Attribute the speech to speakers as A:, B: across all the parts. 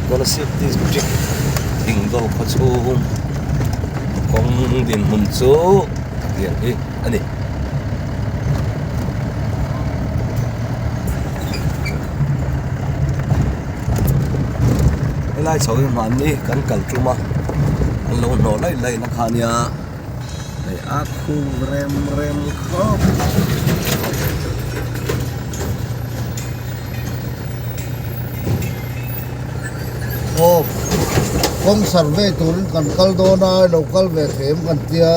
A: Kolasib district Thingdawl khaw chhung kawng dinhmun chu tiang hi a ni. Helai chho hi hmanni kan kal tum a an lo hnawh laih laih na kha nia hei a khum rem rem khawp.
B: Aw kawng survey turin kan kal dawn a lo kal ve thei em kan tia.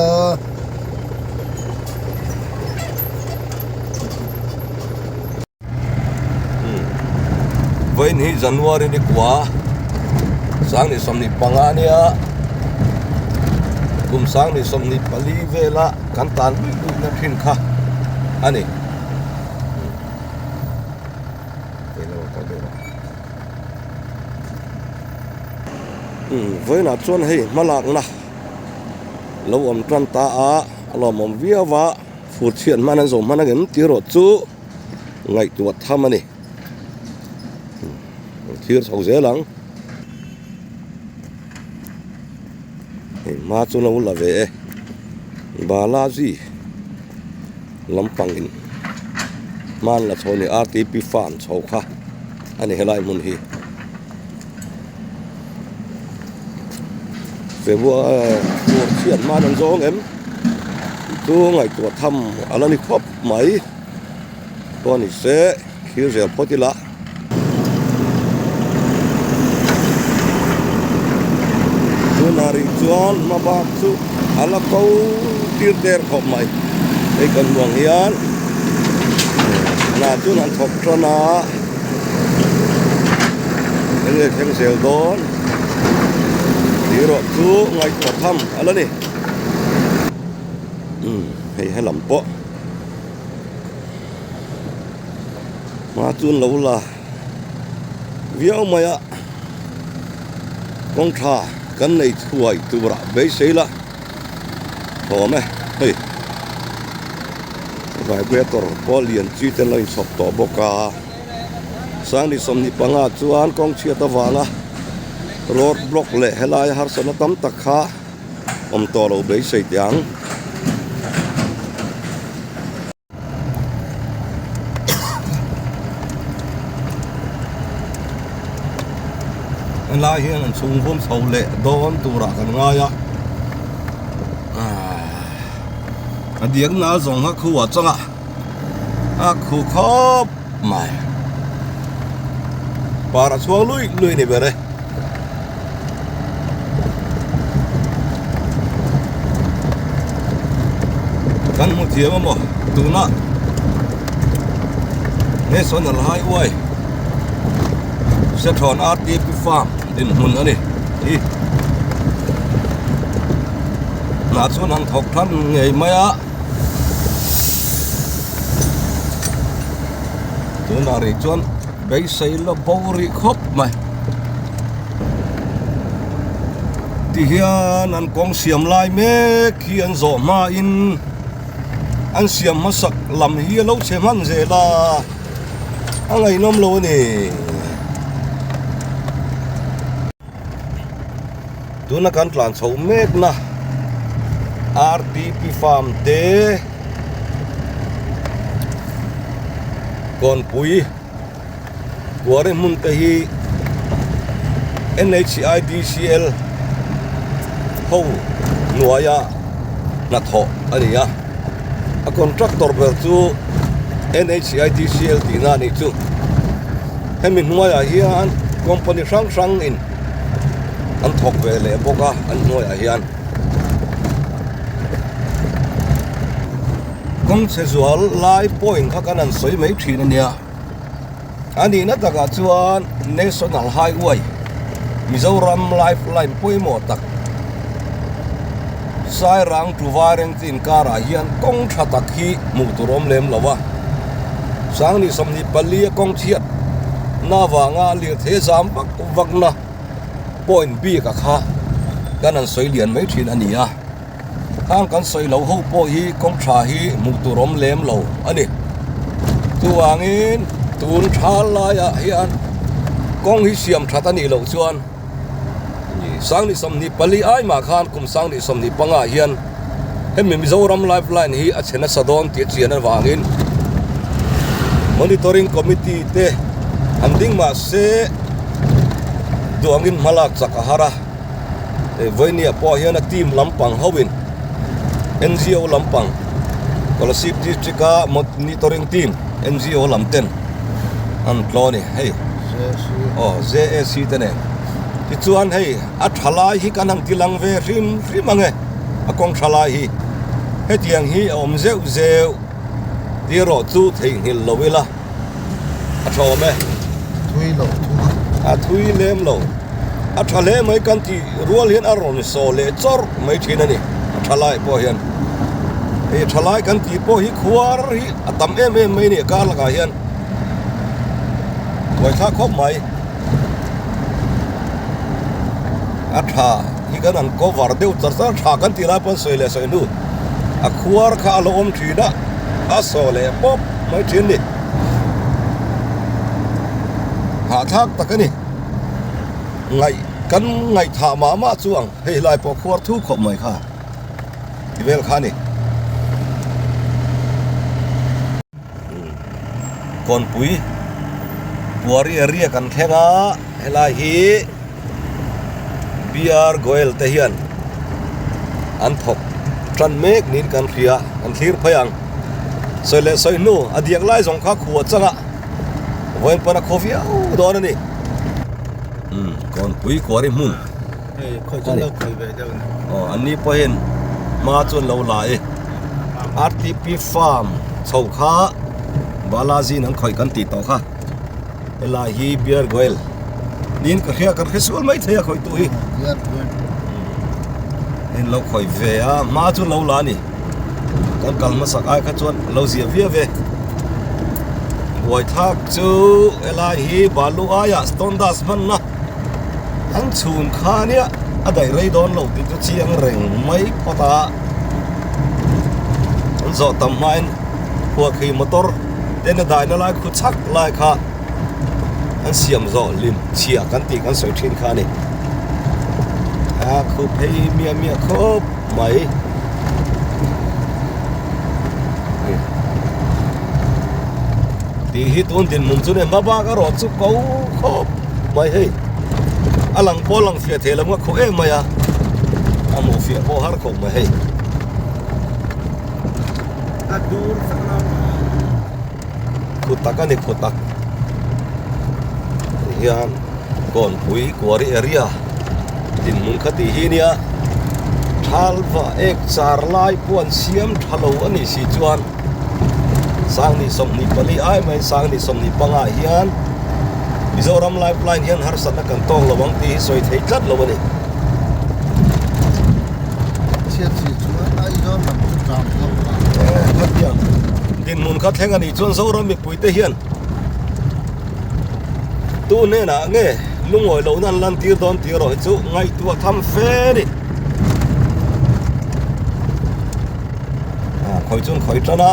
A: Vawiin hi January ni kua sang ni 25 ania kum sang ni 24 vela kan tan luih luih na thin kha a ni. Vawiinah chuan hei hmalakna lo awm tan ta a a lawmawm viau a fur chhiat hman an zawm hman angem tih erawh chu ngaihtuah tham a ni thlir chho zel ang hei hma chu lo la ve e Balaji. Lampangin hman la chho ni RTP farm chho kha a ni helai hmun hi. February tur chhiat hman an zawng em chu ngaihtuah tham a la ni khawp mai pawh ni se thlir zel phawt ila. Tunah rih chuan hma bak chu a la ko tir der khawp mai. Hei kan hmuh ang hian hna chuan an thawk tan a, eng nge thleng zel dawn tih erawh chu ngaihtuah tham a la ni. Umm hei helam pawh. Hma chuan lo la viau mai a kawng tha kan nei thuai tur ah beisei la thawm e hei vibrator pawh lian chi te an lo inchhawp tawh bawk a sangni 25 chuan kawng chhiat avanga road block leh helai harsatna tam tak kha awm tawh lo beisei teh ang. Helai hian an chhung vawm chho leh dawn turah kan ngai a a diak nal zawng kha khu ah changa a khu khawp mai par a chhuak lui lui ni ber e. Kan hmu thiam a maw tuna National Highway Sethawn RTP Farm dinhmun a ni hi hnah chuan han thawk than ngei mai a tunah rih chuan Beisei la bo rih khawp mai. Tihian an kawng siam lai mek hi an zawh hmain an siam hmasak lam hi a lo chhe hman zel a, a ngaihnawm lo a ni. Tuna kan tlan chho mekna RTP farm te Kawnpui Kuari hmun te hi NHIDCL ho hnuaia hnathawh a ni a a contractor ber chu NHIDCL tihna a nih chu. Hemi hnuaiah hian company hrang hrang in an thawk ve leh bawk a an hnuaiah hian kawng chhe zual lai point kha kan han sawi mai thin a nia a nihna takah chuan national highway Mizoram lifeline pawimawh tak Sairang to Vairengte inkarah hian kawng tha tak hi hmuh tur awm lem lo a. Sangni 24 a kawng chhiat na avanga lirthei zam vak vak na point bik a kha kan han sawi lian mai thin a ni a. Khang kan sawi lo ho pawh hi kawng tha hi hmuh tur awm lem lo a ni. Chuvangin tun tha laiah hian kawng hi siam that a nih loh chuan 2024 ai mah khan kum 2025 ah hian hemi Mizoram Lifeline hi a chhe nasa dawn tih a chian avangin Monitoring Committee te an ding mah se duangin hmalak chak a har a. Hei vawinia pawh hian a team lampang ho in N_G_O lampang Kolasib district a monitoring team N_G_O lam ten an tlaw a ni hei aw J_A_C te nen tichuan hei a tha lai hi kan han ti lang ve hrim hrim ang e a kawng tha lai hi hetiang hi a awm zeuh zeuh tih erawh chu theihnghilh lo ila. A tha awm e.
B: Thui lo thung a.
A: A thui lem lo. A tha hle mai kan tih rual hian a rawn saw leh chawrh mai thin a ni. A tha lai pawh hian. Hei tha lai kan tih pawh hi khuar hi a tam em em mai a ni a kar lakah hian. Buaithlak khawp mai. A tha hi kan han cover deuh char char tha kan tih lai pawn sawi leh sawi hnu a khuar kha a lo awm thin a a saw leh pawp mai thin a ni hahthlak tak a ni ngaih kan ngaihthah mah mah chu ang hei lai pawh khuar thu khawp mai kha ti vel kha a ni. Kawnpui Buari area kan thleng a helai hi BR Goel te hian an thawk tan mek niin kan hria kan thlir phei ang sawi leh sawi hnu a diak lai zawng kha khua chang a vawiin pawn a khaw viau dawn a ni umm Kawnpui Kuari hmun aw an ni pawhin hma chuan lo la e RTP farm chho kha Balaji in an khawih kan tih tawh kha helai hi Beer Goel niin ka hria kan hre sual mai thei a khawih tu hi in lo khawih ve a hma chu lo la a ni kan kal hmasak ai kha chuan lo zia viau ve buaithlak chu helai hi balu aiah stone dust hmanna. An chhun kha nia a daih rei dawn lo tih chu chiang reng mai phawt a, an zawh tam hmain khuahkhei motor ten a daihna lai khu chhak lai kha an siam zawh hlim chhia kan tih kan sawi thin kha a ni. A khu phei miah miah khawp mai. Tih hi tun dinhmun chu ni hma bak a rawh chu ko khawp mai hei a lang pawh a lang fiah thei lo nga khaw em mai a a hmuh fiah pawh har khawp mai hei khu tak a ni khu tak hian kawnpui kuari area dinhmun kha tih hi nia thal va ek char lai pawh an siam tha lo a nih si chuan. 24 ai mai 25 ah hian Mizoram Lifeline hian harsatna kan tawk lo ang tih hi sawi thei tlat lo a ni.
B: Chhiat si chuan Aizawl lam chu tang hlauh a.
A: Khatiang dinhmun kha thleng a nih chuan Zoram mipuite hian tu hnenah nge lungawi lohna an lantir dawn tih erawh hi chu ngaihtuah tham fe a ni. Khawi chuan khawi tan a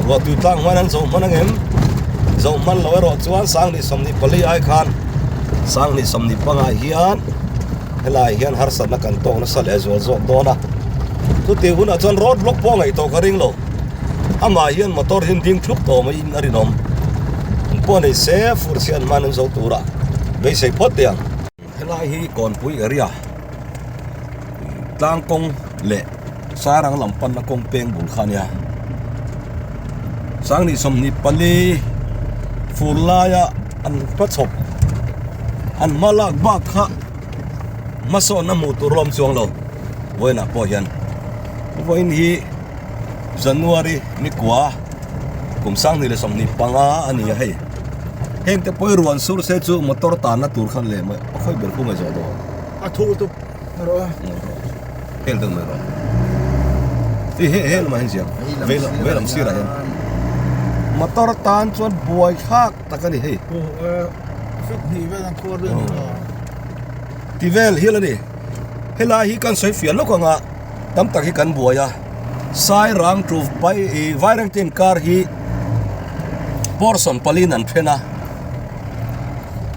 A: ruah tui tlang hman an zawh hman angem zawh hman loh erawh chuan 24 ai khan 25 ah hian helai hian harsatna kan tawk nasa leh zual zawk dawn a chutih hunah chuan road block pawh a ngaih tawh ka ring lo amah hian motor hi ding thup tawh mai in a rinawm pawh nei se fur chhiat hman an zo tura beisei phawt teh ang. Helai hi Kawnpui area tlang kawng leh Sarang lam panna kawng peng bul kha a nia. 24 fur laia an hmachhawp an hma lak bak kha hmasawnna hmuh tur a awm chuang lo vawiinah pawh hian vawiin hi January ni kua. Kum 2025 a ni a hei. Heng te pawh i ruan sur se chu motor tanna tur khan leh mai a khawi ber khu mai zawh dawn.
B: A thu tu rawh a.
A: Hel deuh mai rawh. Ti he he lamah hian ziak vei lam vei lam sirah hian motor tan chuan buai thlak tak a ni hei.
B: Fit hnih vel an khuar vel ni.
A: Ti vel hial a ni. Helai hi kan sawi fiah lawk ang a. Tam tak hi kan buai a, Sairang to Vairengte inkar hi portion paliin an then a,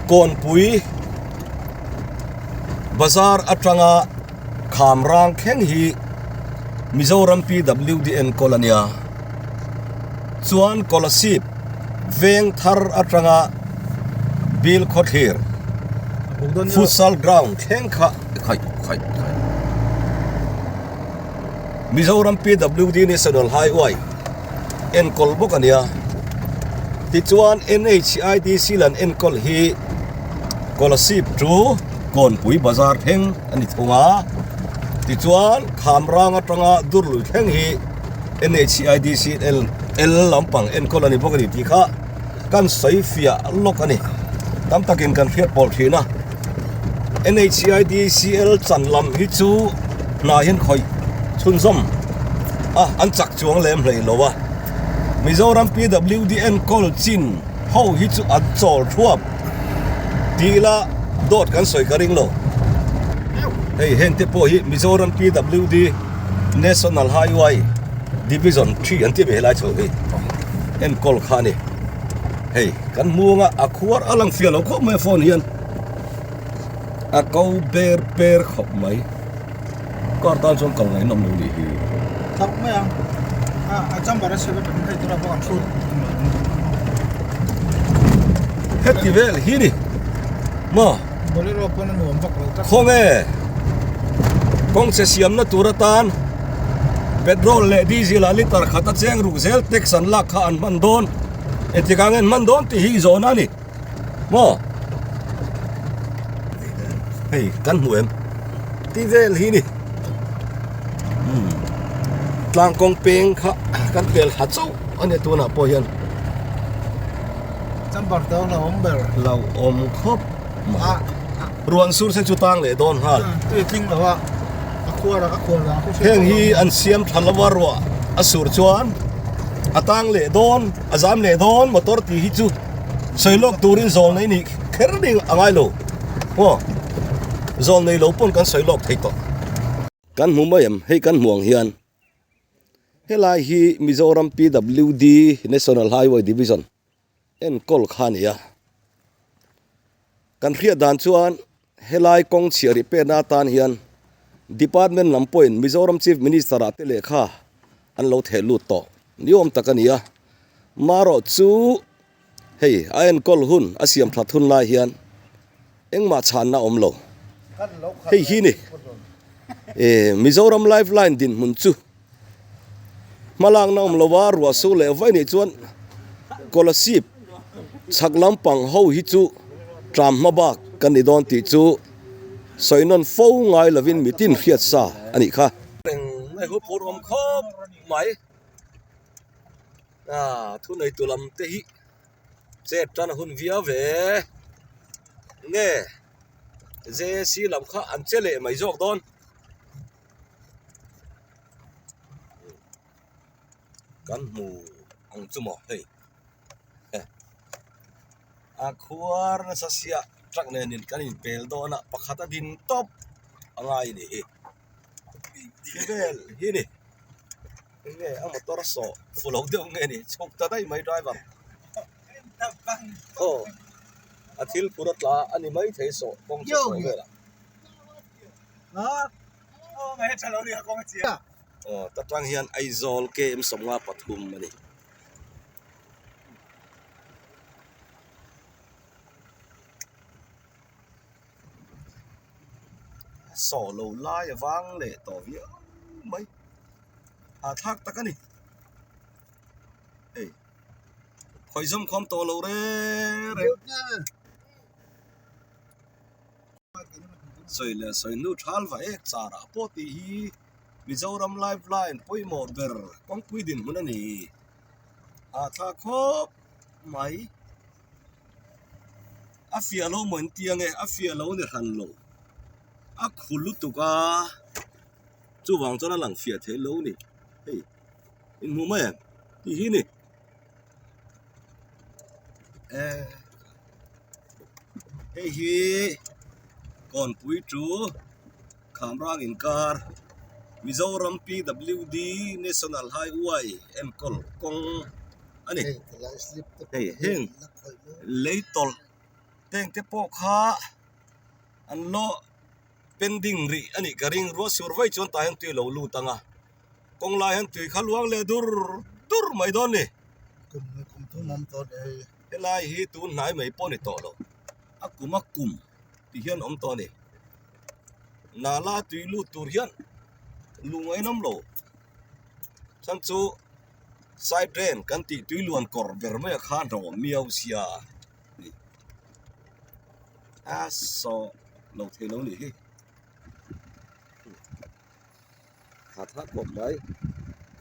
A: Kawnpui bazar atanga Khamrang thleng hi Mizoram PWD enkawl a nia. Chuan Kolasib veng thar atanga Bilkhawthlir Futsal ground thleng kha khaih khaih khaih Mizoram PWD National Highway enkawl bawk a nia. Tichuan NHIDC lan enkawl hi Kolasib chu Kawnpui Bazar thleng a ni thung a. Tichuan Khamrang atanga Durlui thleng hi NHIDC L lampang enkawl a ni bawk a ni tih kha kan sawi fiah lawk a ni. Tam takin kan hriat pawlh thin a. NHIDCL chan lam hi chu hna hian khawih chhunzawm a an chak chuang lem hlei lo a. Mizoram PWD enkawl chin ho hi chu an chawl thuap tih ila dawt kan sawi ka ring lo. Hei heng te pawh hi Mizoram PWD National Highway Division 3 an ti ve helai chho hi enkawl kha a ni. Hei kan hmuanga a khuar a lang fiah lo khawp mai a phone hian a ko ber ber khawp mai car tan chuan kal ngaihnawm lo nih hi.
C: Thak mai ang a a chamber a siam atangin hei tura bawk an hrut.
A: Heti vel hi ni maw.
C: Bolero pawn a nuam vak lo tak.
A: Khawnge kawngchhe siamna tur atan petrol leh diesel ah litre khat a cheng ruk zel tax an lak kha an hman dawn. Engtik ah nge an hman dawn tih hi i zawhna a ni maw? Hei kan hmu em? Ti vel hi ni. Umm tlang kawng peng kha kan pel thla chauh a nia tunah pawh hian.
C: Chamber te lo awm ber.
A: Lo awm khawp mai. Ruan sur se chu tang leh dawn nghal.
C: Tui a tling lo a, a khuar a, a khuar dan khu
A: hriat. Heng hi an siam tha lo a ruah a sur chuan a tang leh dawn, a zam leh dawn motor tih hi chu sawi lawk turin zawl nei nih kher ding a ngai lo. Aw zawl nei lo pawn kan sawi lawk thei tawh. Kan hmu mai em hei kan hmu ang hian helai hi Mizoram PWD National Highway Division enkawl kha a ni a, kan hriat dan chuan helai kawng chhiah rih pekna atan hian department lam pawhin Mizoram Chief Minister ah te lehkha an lo theh lut tawh ni awm tak a ni a, marawh chu hei a enkawl hun a siam that hun lai hian engmah chhanna a awm lo hei hi ni eh Mizoram Lifeline dinhmun chu. Hmalakna awm lova ruah su leh vaih nih chuan Kolasib chhak lampang ho hi chu tram hma bak kan ni dawn tih chu sawi nawn fo ngai lovin mitin hriat sa a nih kha. Reng mai hu phur awm khawp mai a thuneitu lam te hi chet tan a hun viau ve nge JAC lam kha an che leh mai zawk dawn. Kan hmu ang chu maw hei a khuar nasa sia truck nen in kan inpel dawn a pakhat a din tawp a ngai a nih hi ti vel hi ni enge a motor sawh fu lo deuh nge ni chhuk ta daih mai driver aw a thil phur a tla a ni maithei sawh kawng chu sawh velah. Aw ta tang hian Aizawl KM 53 a ni. Saw lo lai a vang leh tawh viau mai hahthlak tak a ni. Hei khawih zawm khawm tawh lo reng reng. Sawi leh sawi hnu thal va ek char ah pawh tih hi Mizoram life line pawimawh ber kawngpui dinhmun a ni. Hahthlak khawp mai. A fiah lo maw inti ange a fiah lo ni hran lo. A khu lutuk a chuvang chuan a lang fiah thei lo ni. Hei inhmu mai em tih hi ni. Hei hi Kawnpui chu Khamrang inkar. Mizoram PWD National Highway enkawl kawng a ni. Hei heng lei tawlh teng te pawh kha an lo pending rih a nih ka ring ruah sur vaih chuan tah hian tui a lo lut ang a kawng lai hian tui kha luang leh dur dur mai dawn a ni. Helai hi tun hnai mai pawh a ni tawh lo a kum a kum tih hian a awm tawh a ni. Nala tui lut tur hian lung a inawm lo chhan chu side drain kan tih tui luan kawr ber mai a khan rawh miau sia ni a saw lo thei lo nih hi ha thak khawp mai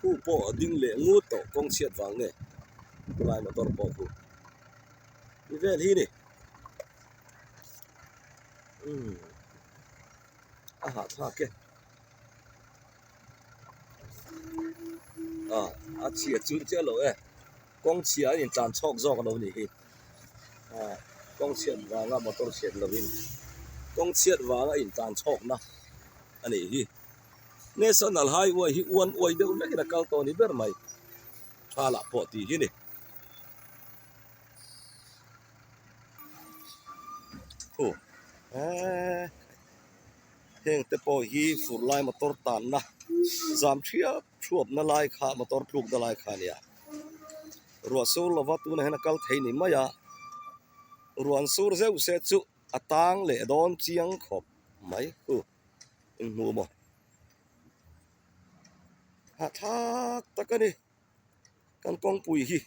A: khu pawh a ding leh ngut tawh kawng chhiat vang nge khulai motor pawh khu ti vel hi ni. Umm a hahthlak e ah a chhia chu chiah lo e kawng chhia a intlan chhawk zawk a lo nih hi ah kawng chhiat vanga motor chhiat lovin kawng chhiat vanga intlan chhawkna a nih hi national highway hi uan uai deuh vekin a kal tawh a ni ber mai tha lah pawh tih hi a ni. Khu eee heng te pawh hi fur lai motor tanna zam thiap thuap na lai kha motor tluk na lai kha a nia ruah sur lova tunah hian a kal thei ni mai a ruah an sur zeuh se chu a tang leh dawn chiang khawp mai khu inhmuh maw hahthlak tak a ni kan kawngpui hi.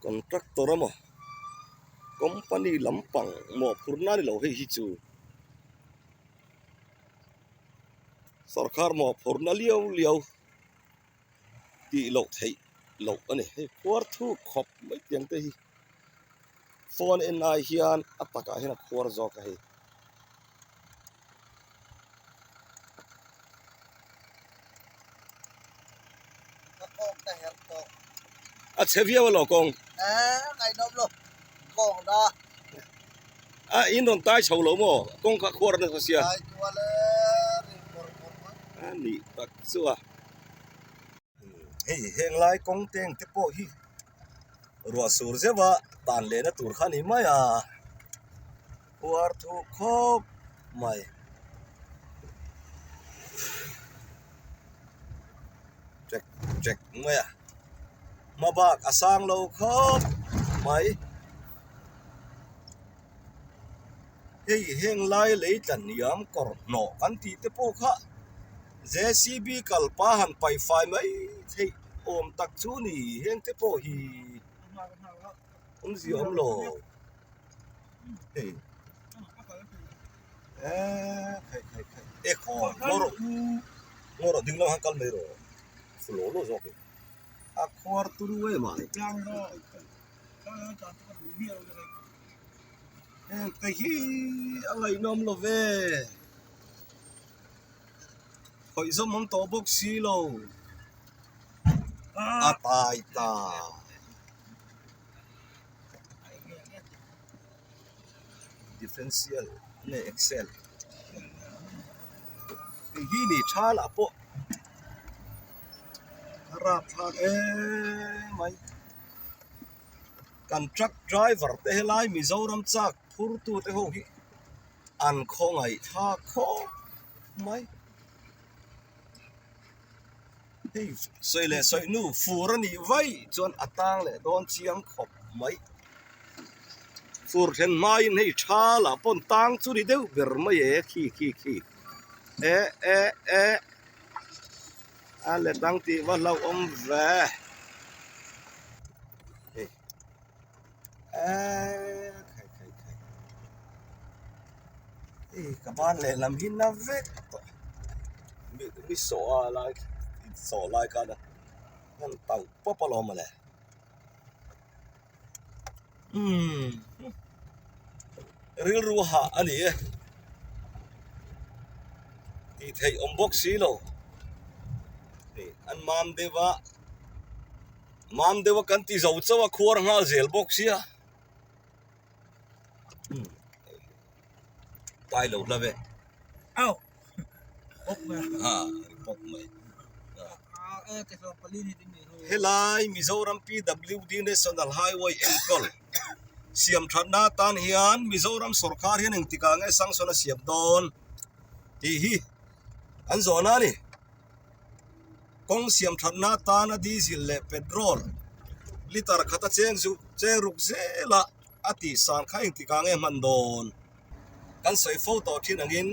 A: Contractor emaw company lampang mawhphurhna a ni lo hei hi chu sawrkar mawhphurhna liau liau tih loh theih loh a ni hei khuar thuk khawp mai tiang te hi phone en ai hian a takah hian a khuar zawk a hei. A chhe viau alo kawng. A in rawn tai chho lo maw kawng kha khuar nasa sia. A nih tak chu a. Hei heng lai kawng teng te pawh hi ruah sur zeuh a tan lehna tur kha a ni mai a. Khuar thu khawp mai. Trek trek mai a hma bak a sang lo khawp mai. Hei heng lai lei tla hniam kawr hnawh kan tih te pawh kha JCB kal pa han paih fai mai theih awm tak chu ni heng te pawh hi awmzia awm lo. A khuar turu em ai heng te hi a ngaihnawm lo ve khawih zawm awm tawh bawk si lo a tai ta. Differential nge excel hei hi ni tha lah pawh a rapthlak em mai kan truck driver te helai Mizoram chak phur tu te ho hi an khawngaih thlak khawp mai. Hei sawi leh sawi nu fur a nih vaih chuan a tang leh dawn chiang khawp mai. Fur thlen hmain hei tha lah pawn tang chu ni deuh ber mai e khi khi khi e e e a let ang tih va hlauhawm ve hei e khai khai khai hei ka ban lehlam hi na vek tawh. Mi sawh a lai sawh lai khan a hman tauh pawp alawm mawle umm rilru hah a ni e tih theih awm bawk si lo hei an mam deuh a mam deuh a kan ti zo chauh a khuar nghal zel bawk sia. tai lo hlauh e.
C: Au! Pawk mai.
A: Ha, ri pawk mai. Helai Mizoram PWD National Highway enkawl siam thatna atan hian Mizoram sawrkar hian engtikah nge sanction a siam dawn tih hi an zawhna a ni. Kawng siam thatna atana diesel leh petrol litre khata cheng chu cheng ruk zela a tih san kha engtikah nge hman dawn? Kan sawi fo tawh thin angin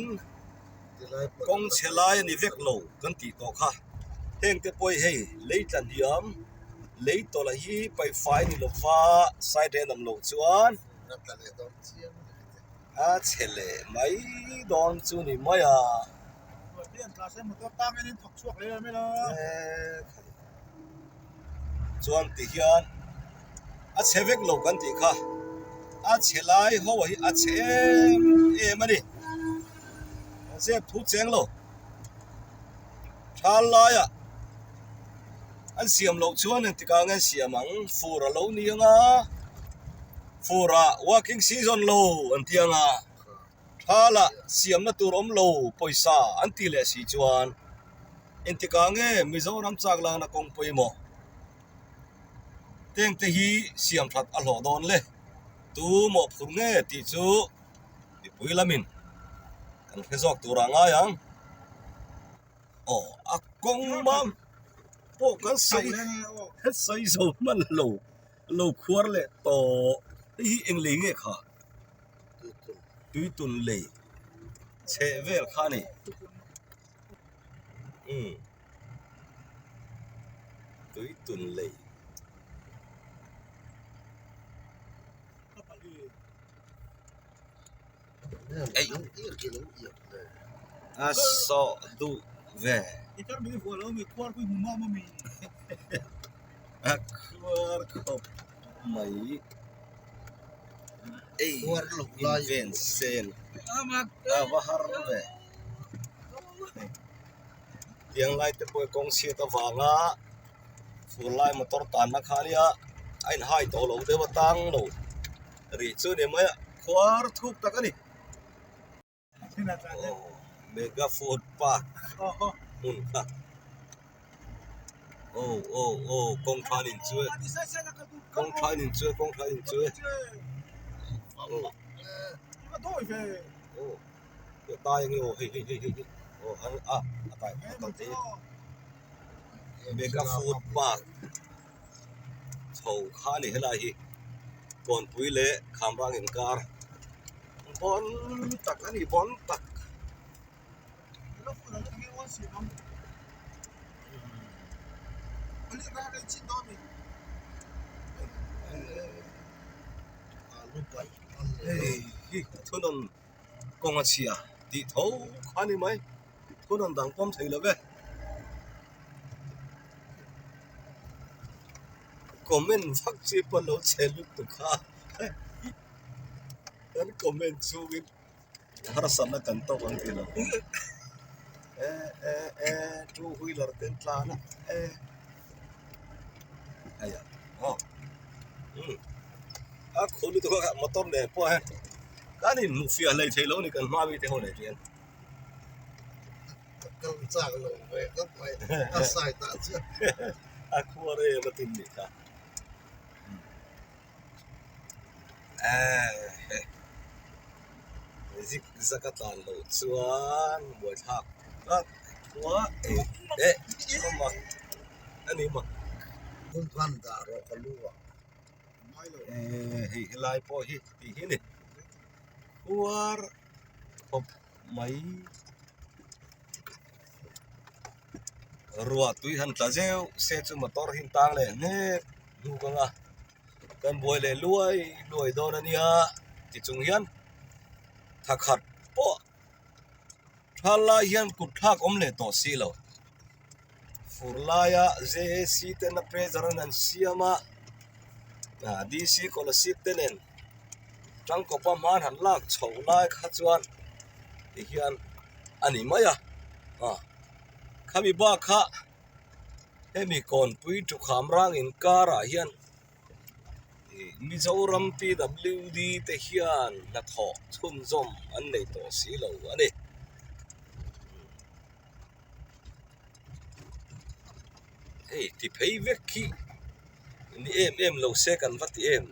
A: kawng chhe lai a ni vek lo kan tih tawh kha. Heng te pawh hi hei lei tla hniam lei tawlh hi paih fai ni lova side en awm loh chuan a chhe leh mai dawn chu ni mai a. Chuan ti hian a chhe vek lo kan tih kha a chhe lai ho hi a chhe em em a ni zep thu cheng lo thal laiah an siam loh chuan engtikah nge an siam ang fur a lo ni ang a fur ah working season lo an ti ang a. Thala siamna tur awm lo pawisa an ti leh si chuan engtikah nge Mizoram chak lakna kawng pawimawh tengte hi siam that a hlawh dawn le? Tu mawhphurh nge tih chu mipui lamin kan hre zawk turah ngai ang. Aw a kawng mam pawh kan sawi sawi zo hman lo lo khuar leh tawh hei hi eng lei nge kha? Tuitun lei chheh vel kha a ni umm tuitun lei. A sawh duh ve. A khuar khawp mai. Ei inven sen a va har ve. Tiang lai te pawh hi kawng chhiat avanga fur lai motor tanna kha ania a inhai tawh lo deuh a tang lo. Rih chu ni mai a, khuar thuk tak a ni. Mega food park hmun kha. Aw aw aw kawng tha nin chu e, kawng tha nin chu e, kawng tha nin chu e. Aw aw tai ang e aw hei hei hei hei aw a a tai a kal thei e. Mega food park. Chho kha a ni helai hi Kawnpui leh Khamrang inkar bawn tak a ni bawn tak. Hei hi thunawn kawng a chhia tih tho kha a ni mai. Thunawn dang pawm thei lo ve. Comment vak chi pawh lo che lutuk a kan comment chungin harsatna kan tawk ang tih lo e e e two wheeler te an tlan a e hei ah aw umm a khaw lutuk a motor nen pawh hian kan inhmuh fiah hlei thei lo a ni kan hma mi te ho nen hian.
B: Kal chak lo ve khawp mai a side ah chuan.
A: A khuar em a tin nih kha. Eh zik zak a tlan loh chuan buaithlak tlat khua eh eh a mak a ni mak.
B: Kawng khan dah rawh ka lu ah.
A: Eh hei helai pawh hi tih hi a ni khuar khawp. Mai ruah tui han tla zeuh se chu motor hi an tang leh hnek hnuk ang a kan buai leh luai luai dawn a nia ti chung hian thla khat pawh thal lai hian kut thlak awm leh tawh si lo fur laia J A C ten a pressure an han siam a ah D C scholarship te nen. Tangkawpa hman han lak chhoh lai kha chuan ti hian a ni mai a ah khami bak kha hemi kawnpui thukham rang inkarah hian. Mizoram PWD te hian hnathawh chhunzawm an nei tawh si lo a ni. Hei ti phei vek khi ni em em lo se kan va ti em.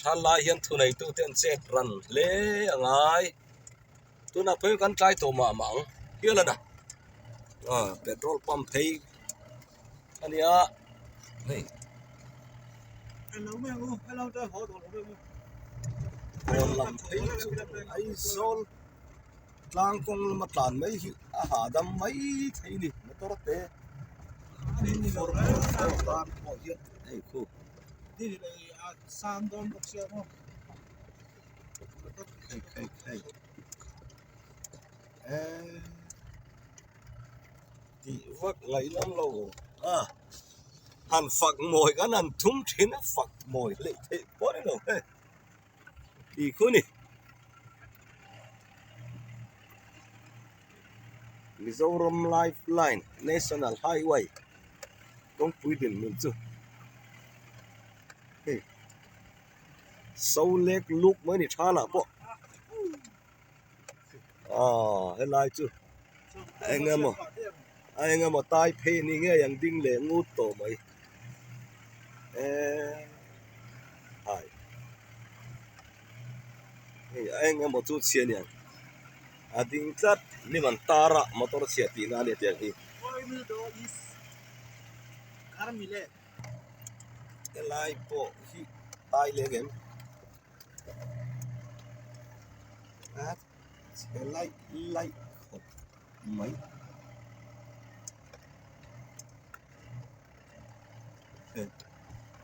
A: Thalai hian thuneitu te an chet ran hle a ngai. Tunah phei kan tlai tawh mah mah ang hial a na. Aw petrol pump phei a nia hei. Kawn lam phei chu Aizawl tlang kawng lama tlan mai hi a hahdam mai thei a ni motor te tan pawh hian hei khu. Hei hei hei eee tih vak ngaihnawm lo a han fak mawi kan han thum thin a fak mawi hleih theih pawh a ni lo hei tih khu ni Mizoram life line national highway kawngpui dinhmun chu hei. So lek luk mai ni tha lah pawh aw helai chu a eng emaw a eng emaw tai phei ni ngei ang ding leh ngut tawh mai eee hai hei a eng emaw chu chhia aniang a ding tlat hnim an tar a motor chhia tihna a ni tiang hi. Helai pawh hi tai leng em a chhe laih laih khawp mai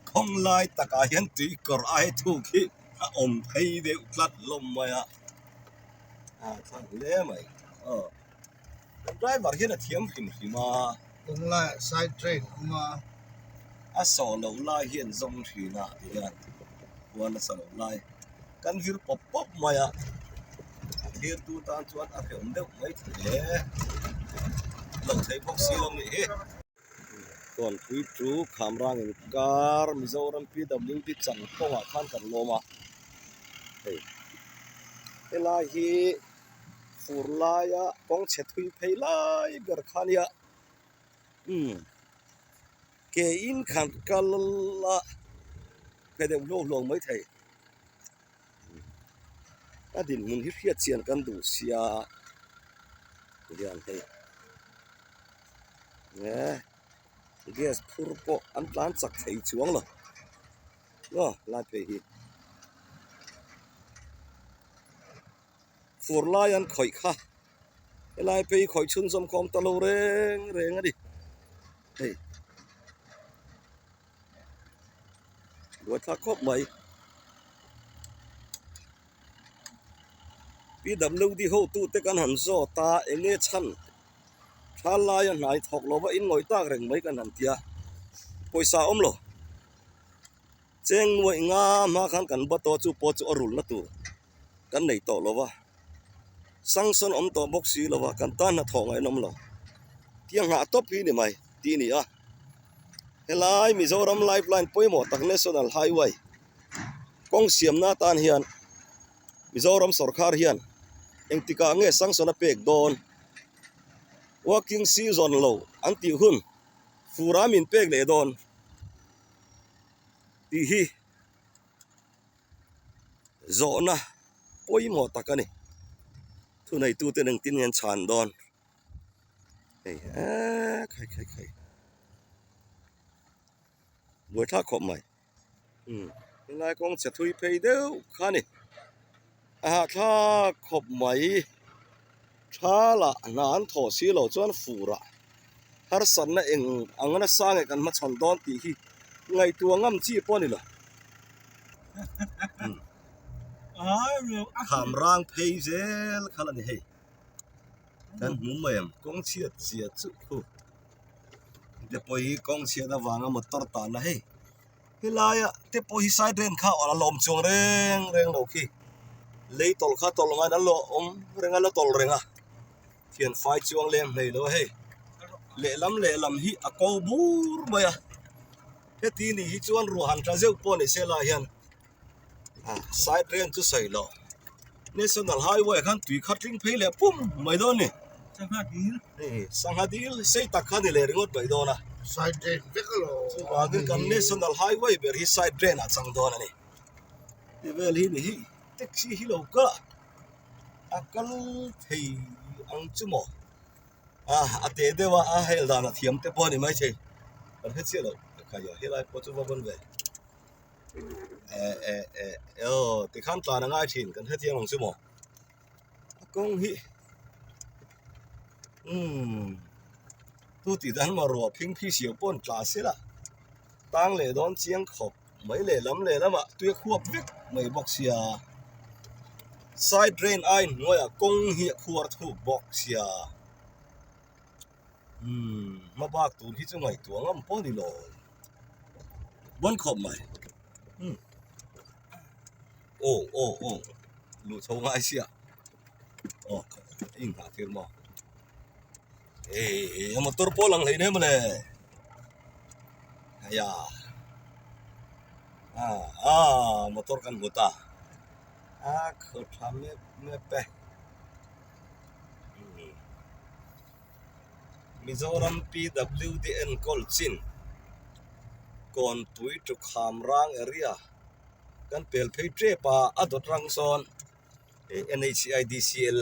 A: kawng lai takah hian tui kawr ai thuk hi a awm phei deuh tlat hlawm mai a a thlak hle mai aw Driver hian a thiam hrim hrim a.
B: Kawng laiah side train a awm a.
A: A sawh loh lai hian zawng thin a ti hian khuan a sa loh lai kan vir pawp pawp mai a. A thirtu tan chuan a hrehawm deuh mai thei hle. Loh theih bawk si lo nih hi. Kawnpui chu Khamrang inkar Mizoram PWD chan kawngah khan kan lawm a. Hei helai hi. Fur laia kawng chhe thui phei lai ber kha nia umm ke in khan kal a pe deuh hluau hluau mai thei a dinhmun hi hriat chian kan duh sia tihian hei eh gas phur pawh an tlan chak thei chuang lo aw lai phei hi. Fur lai an khawih kha helai phei khawih chhunzawm khawm ta lo reng reng a ni hei buaithlak khawp mai PWD hotu te kan han zawt a eng nge chhan thal laia hnai thawk lova in ngawih tak reng mai kan han ti a pawisa a awm lo. Cheng nuaih nga hma khan kan ba tawh chu pawh chu a rulna tur kan nei tawh lo va, sanction awm tawh bawk si lo va, kan tan hnathawh ngaih an awm lo. Tiang nghah tawp hi ni mai tih a ni a, helai Mizoram lifeline pawimawh tak National Highway kawng siamna atan hian Mizoram sawrkar hian engtikah nge sanction a pek dawn? Working season lo an tih hun fur a min pek leh dawn. Tih hi zawhna pawimawh tak a ni. Thuneitute engtin nge an chhan dawn? Hei eee khai khai khai buaithlak khawp mai. Umm helai kawng chhe thui phei deuh kha a ni. A hahthlak khawp mai. Tha lah hna an thawh si lo chuan furah harsatna eng ang nasa nge kan hmachhawn dawn tih hi ngaihtuah ngam chi pawh a ni lo. Kham rang phei zel kha la ni hei. Kan hmu mai ang kawng chhiat zia chu khu. Te pawh hi kawng chhiat avanga motor tanna hei. Helaia te pawh hi side ren kha a lawm chuang reng reng lo khi lei tawlh kha tawlh ngaiin an lo awm reng a la tawlh reng a thian fai chuang lem hlei lo a hei lehlam lehlam hi a ko bur mai a. Heti ni hi chuan ruah han tla zeuh pawh ni se lai hian side drain chu sawi loh national highway ah khan tui kha tling phei leh pum mai dawn a ni.
C: Sangha dil.
A: Sangha dil sei tak kha ni leh ringawt mai dawn a.
B: Side drain vek alawm.
A: Chuvangin kan national highway ber hi side drain ah chang dawn a ni. Ti vel hi ni hi taxi hi lo kal a a kal thei ang chu maw. A a teh deuh a a hel dan a thiam te pawh a ni maithei kan hre chiah lo khai a helai pawh chu va ban ve eh eh eh aw tikhan tlan a ngai thin kan hre chiang ang chu maw a kawng hi umm tu tih dan maw ruah phing phi siau pawh an tla sela tang leh dawn chiang khawp. Mai lehlam lehlamah tui a khuap vek mai bawk sia side drain a inhnuaiah kawng hi a khuar thuk bawk sia umm hma bak tur hi chu ngaihtuah ngam pawh a ni lo bawn khawp mai umm aw aw aw luh chho ngai sia aw a inghah tir maw eh motor pawh a lang hlei nem mawle. Heia ah ah motor kan hmu ta a khaw tha mep mep e Mizoram PWD enkawl chin Kawnpui to Khamrang area kan pel phei tep a a dawt rang sawn NHIDCL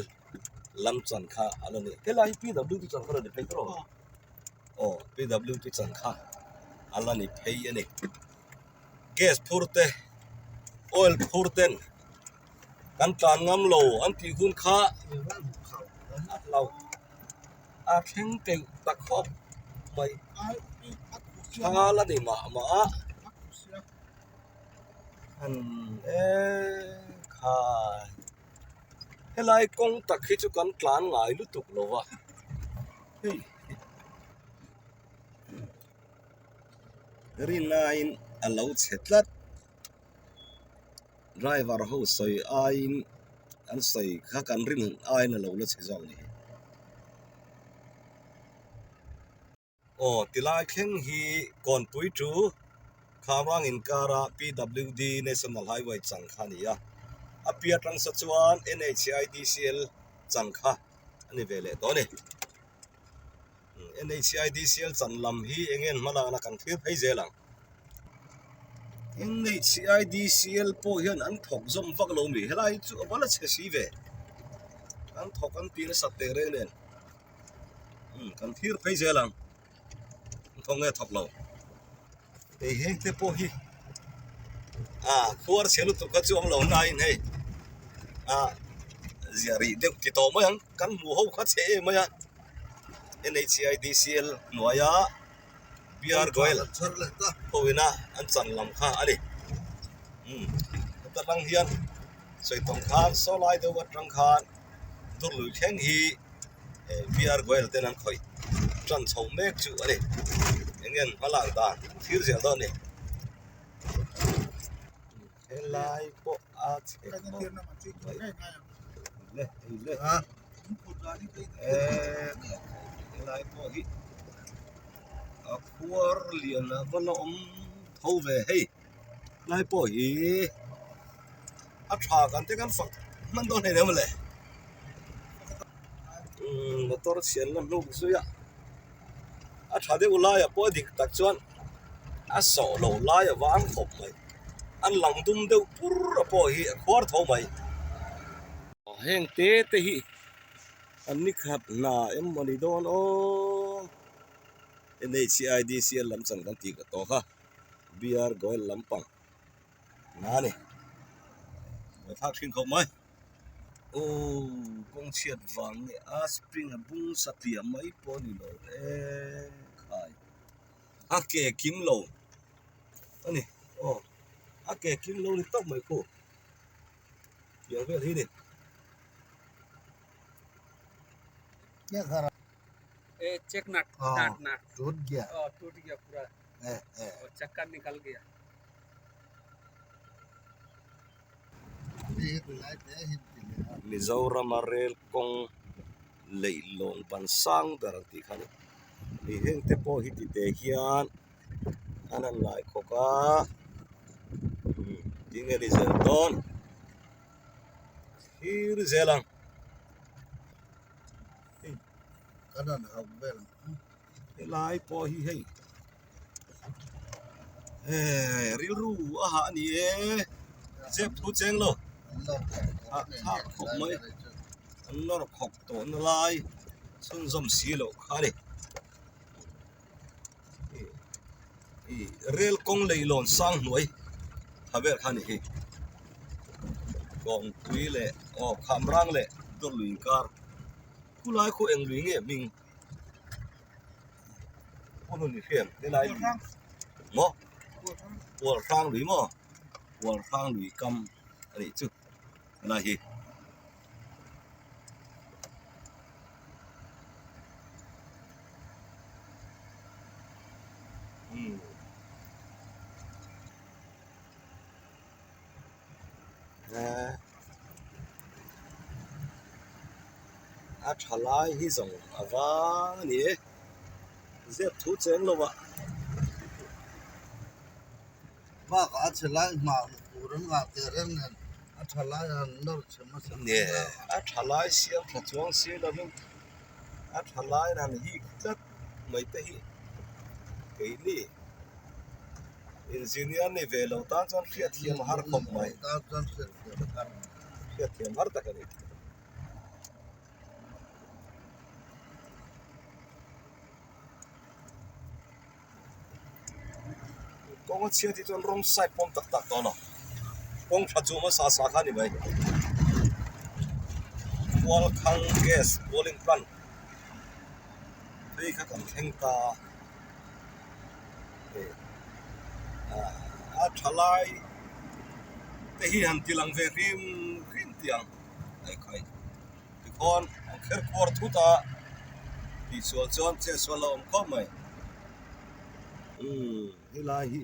A: lam chan kha a la ni helai hi PWD chan kha a la ni phei tawh a aw PWD chan kha a la ni phei a ni gas phur te oil phur ten kan tlan ngam lo an tih hun kha a hlau a thleng teuh ta khawp mai thal a ni mah mah a. Han ekhai helai kawng tak hi chu kan tlan ngai lutuk lo va hei rinaiin a lo chhe tlat driver ho sawi aiin an sawi kha kan rin aiin a lo la chhe zawk a ni. Aw tilai thleng hi Kawnpui chu Khamrang inkara PWD National Highway chang kha a ni a, a piah atang sa chuan NHIDCL chang kha a ni ve leh tawh a ni. NHIDCL chan lam hi eng nge an hmalakna kan thlir phei zel ang. NHIDCL pawh hian an thawk zawm vak lo mi helai hi chu a va la chhe si ve, an thawk an tih nasat teh reng nen. Kan thlir phei zel ang thawk nge thawk lo hei heng te pawh hi ah khuar chhe lutuk kha chu awm lo nain hei ah ziah rih deuh ti tawh mai ang kan hmuh ho kha chhe em mai a N_H_I_D_C_L hnuaia B_R Goel ho ina an chan lam kha a ni heta tang hian sawi tawng khan saw lai deuh atang khan Durlui thleng hi B R Goel ten an khawih tan chho mek chu a ni eng nge an hma lak dan thlir zel dawn a ni helai pawh a chhe khawp mai le hei le helai pawh hi a khuar lian a va la awm tho ve hei. Lai pawh hi a tha kan te kan fak hman dawn hleinem le umm motor chhian la hnuk zui a a tha deuh laiah pawh a dik tak chuan a sawh lo lai a vang khawp mai an lang dum deuh pur a pawh hi a khuar tho mai heng te te hi an ni khat hna em maw ni dawn aw N_H_I_D_C_L lam chan kan tih ka tawh kha. BR Goel lampang na a ni ngaihthlak thin khawp mai aw kawng chhiat vang nge a spring a bung satliah mai pawh a ni lo e khai a ke kim lo a ni aw a ke kim lo ni tawp mai khu tiang vel hi a ni.
D: Check nut nut nut
B: टूट गया
D: टूट गया पूरा और चक्का निकल गया
A: Mizorama rel kawng leihlawn ban sang ber ang tih kha a ni hei heng te pawh hi ti te hian. An han lai khawk a tinge ni zel dawn thlir zel ang.
B: Kan han hauh vel ang.
A: Helai pawh hi hei eh rilru a hah a ni e zep thu cheng lo hah thlak khawp mai an nawr khawk tawh na lai chhunzawm si loh kha a ni. Rel kawng leihlawn sang hnuai tha vel kha a ni hi kawngpui leh aw khamrang leh dawr lui inkar khulai khu eng lui nge hming pu hlun i hriat helai lui maw pual hrang lui maw pual hrang lui kam a nih chu helai hi. A tha lai hi zawng a vang a ni e zep thu cheng lo ah.
B: Bakah a chhe lai hmah tur an ngah teh reng nen a tha lai han nawr chhe hmasa
A: Nge a tha lai siam tha chuang si lovin a tha lai han hik tlat mai te hi keini engineer ni ve lo tan chuan hriatthiam a har khawp mai hriatthiam har tak a ni. Kawng a chhiat hi chuan rawng side pawm tak tak tawh a lo kawng tha chu hmasa sa kha a ni mai Mualkhang gas boiling plant phei kha kan thleng ta a tha lai te hi han ti lang ve hrim hrim tih ang ekhai tikhawn an kher kuar thut a tihsual chuan chetsual a awm khawp mai umm helai hi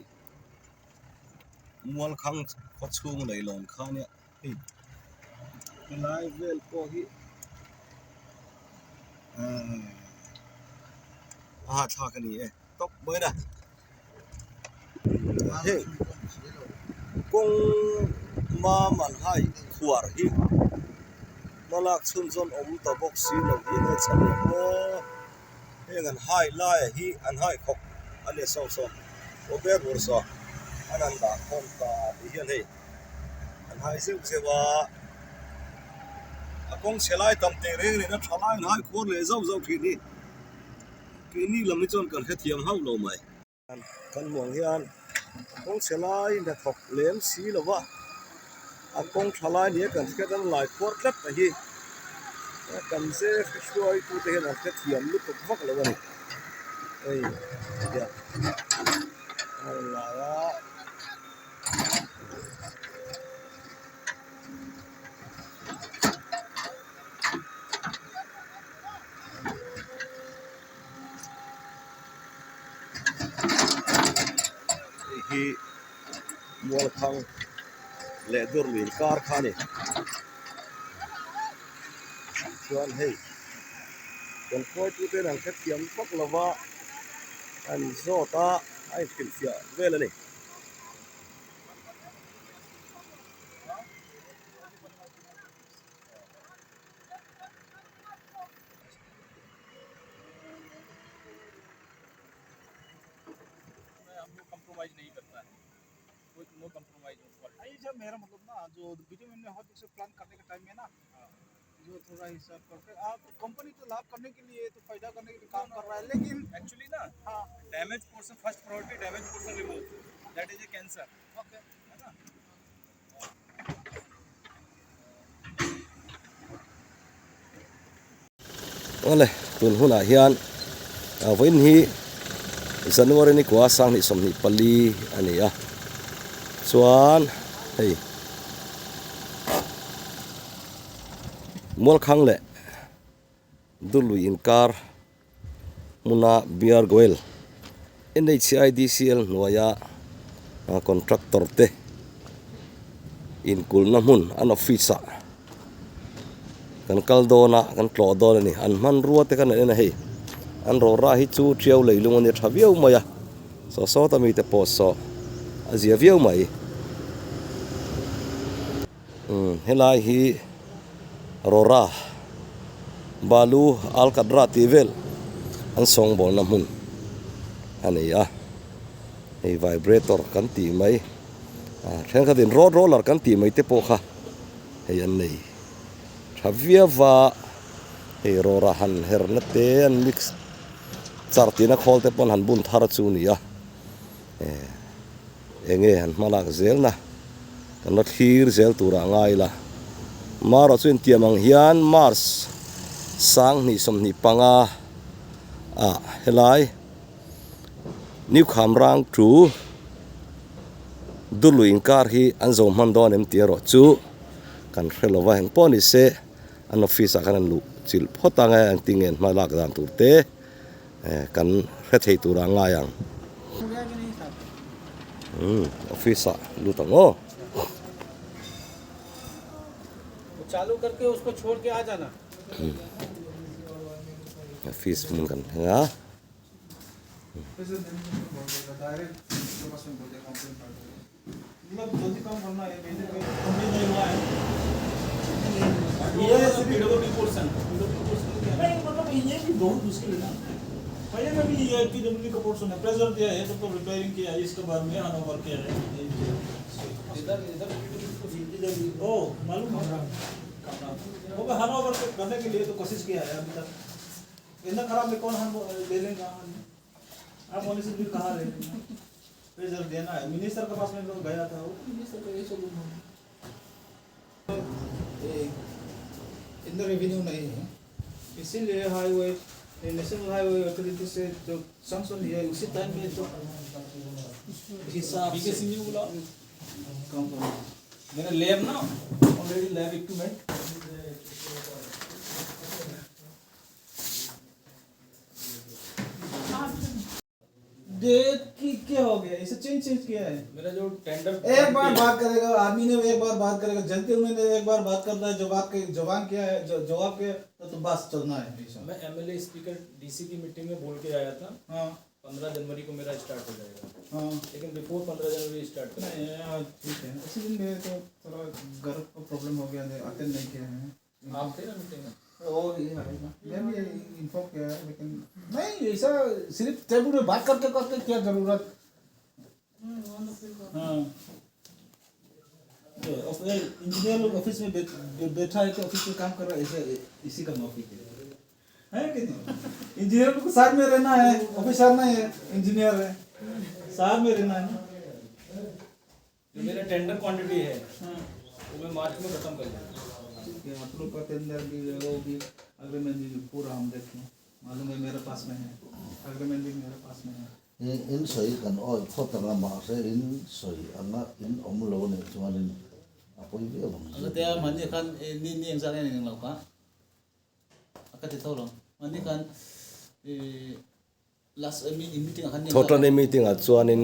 A: Mualkhang khaw chhung leihlawn kha ania hei helai vel pawh hi ahh a hahthlak a ni e tawp mai na heng kawng mam an hai khuar hi hmalak chhunzawm awm ta bawk si lo hi enge chhan ni maw heng an hai lai ah hi an hai khawp a ni saw saw aw ber bur saw an han dah khawm ta tih hian hei an hai zeuh zeuh a a kawng chhe lai tam teh reng reng a tha lai an hai khuar leh zauh zauh thin hi keini lam hi chuan kan hrethiam hauh lo mai. Kan hmuh ang hian kawng chhe lai hnathawk lem si lo va a kawng tha lai nia kan hriat a lai khuar tlat a hi kan ze hruai tu te hian an hrethiam lutuk vak lo a ni hei hian a rawn lai a. Hei hi Mualkhang leh Durlin kar kha a ni chuan hei kan hruaitu ten an hrethiam vak lo va an zawt a a inhrilhfiah vel a ni.
C: मेरा मतलब ना जो बिटुमिन में hot plan करने के टाइम में ना जो थोड़ा हिसाब करके आप कंपनी तो लाभ करने के लिए तो फायदा करने के लिए काम कर रहा है लेकिन
D: एक्चुअली ना
C: हाँ
D: damage portion first priority damage portion remove that is a cancer
C: okay
D: है ना
A: Awle tun hunah hian vawiin hi January ni kua sanghnih 24 a ni a chuan hei Mualkhang leh Dului inkar hmuna Beer Goel NHIDCL hnuaia contractor te inkulhna hmun an office ah kan kal dawn a kan tlawh dawn a ni an hmanrua te khan an en a hei an rawra hi chu tiau leilung a ni tha viau mai a. Saw sawta mite pawh saw a zia viau mai. Umm helai hi Rora balu alkatra tih vel an sawngbawlna hmun a ni a, hei vibrator kan tih mai ah thenkhatin road roller kan tih mai te pawh kha hei an nei tha viau va, hei rora han herna te an mix char tihna khawl te pawn han bun thar chu a ni a eh. Enge han hma lak zel na kan la thlir zel turah ngai ila. Marawh chu intiam ang hian March 2025 ah helai New Khamrang to Dulu inkar hi an zo hman dawn em tih erawh chu kan hre lo va, engpawh ni se an office ah khan an luh chilh phawt ang e, engtin nge an hma lak dan tur te. Kan hre thei turah ngai ang. Umm office ah lut ang aw. Office hmun kan thleng a.
C: Pressure देना है मिनिस्टर के पास में तो गया था वो मिनिस्टर तो ऐसे
E: इतना रेवेन्यू नहीं है
C: इसीलिए highway national highway authority से जो सैंक्शन लिया उसी टाइम में तो हिसाब से
D: बुलाओ
C: काम करना
D: मेरा लैब ना already lab equipment
C: date की क्या हो गया इसे चेंज चेंज किया है
D: मेरा जो टेंडर
C: एक बार बात करेगा आदमी ने एक बार बात करेगा जनते उन्होंने एक बार बात करना है जवाब के जवाब किया है जवाब किया तो बस चलना है ऐसा।
D: मैं MLA speaker DC की मीटिंग में बोल के आया था
C: हाँ
D: 15 जनवरी को मेरा स्टार्ट हो जाएगा
C: हाँ
D: लेकिन बिफोर 15 जनवरी स्टार्ट कर
C: नहीं हाँ, ठीक है इसी दिन मेरे तो थोड़ा घर का प्रॉब्लम हो गया अटेंड नहीं किया है
D: आप थे ना मीटिंग में
C: वो ये है ना मैं भी इन्फॉर्म किया है लेकिन नहीं ऐसा सिर्फ टेबल में बात करके करके क्या जरूरत हाँ तो इंजीनियर लोग ऑफिस में बैठा है कि ऑफिस में काम कर रहा है ऐसे इसी का नौकरी है है कि नहीं इंजीनियर को साथ में रहना है ऑफिसर नहीं है इंजीनियर है साथ में रहना है ना
D: जो मेरा टेंडर क्वांटिटी है
C: हाँ
D: वो मैं मार्च में खत्म कर दूँगा
C: ठीक है आप लोग का टेंडर भी है, वो भी अग्रीमेंट भी पूरा हम देखें मालूम है मेरे पास में है अग्रीमेंट भी मेरे पास में है
B: In sawi kan awi phawt anga mahse in sawi anga in awm lo anih chuanin a pawi viau ang chu.
E: Tia mahni khan ni ni engzah nge eng lo kha a ka ti tho lo mahni khan last meeting ah khan
A: Thawtani meeting ah chuanin